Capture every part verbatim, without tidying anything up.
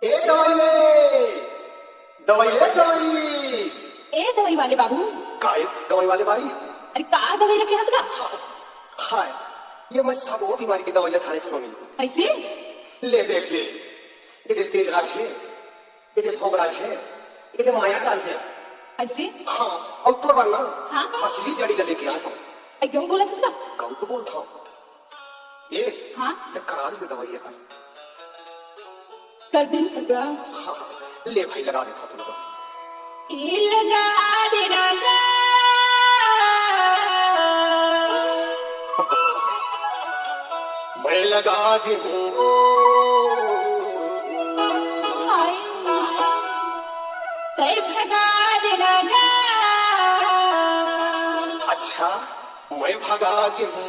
ए दवाई ले, दवाई ले, दवाई। ए दवाई वाले बाबू। का ए दवाई वाले बाई? अरे का दवाई लेके हंस गा? हाय, ये मैं सब वो बीमारी की दवाई ले थारे स्वामी। ऐसे? ले देख ले, ये तेज राज है, ये भोगराज है, ये माया काल है। ऐसे? हाँ, और तोर बर ना हाँ? असली जड़ी ला लेके आया हूँ। ए, क्यों बोला तुझका? गऊ तो बोलता हूँ। ए, हाँ? तो करा ली दवाई है। कर दिन लगा। हाँ, हाँ, ले भाई, लगा दे था तुमको। ए लगा दे लगा। मैं लगा दी हूँ। हाय, तै भगा दे लगा। अच्छा, मैं भगा दी हूँ।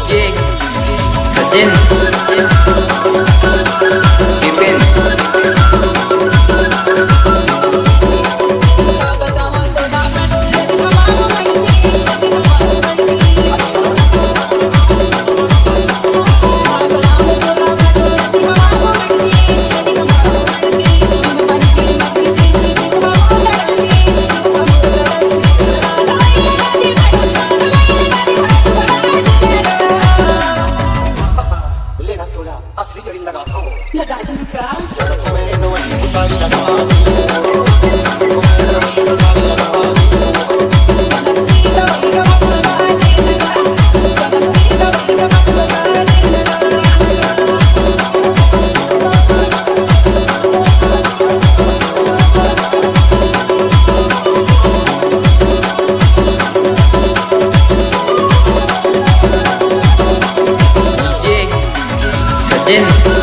डीजे सचिन, विपिन। लेना थोड़ा असली जड़ी लगा था। लगा दूंगा। डीजे सचिन।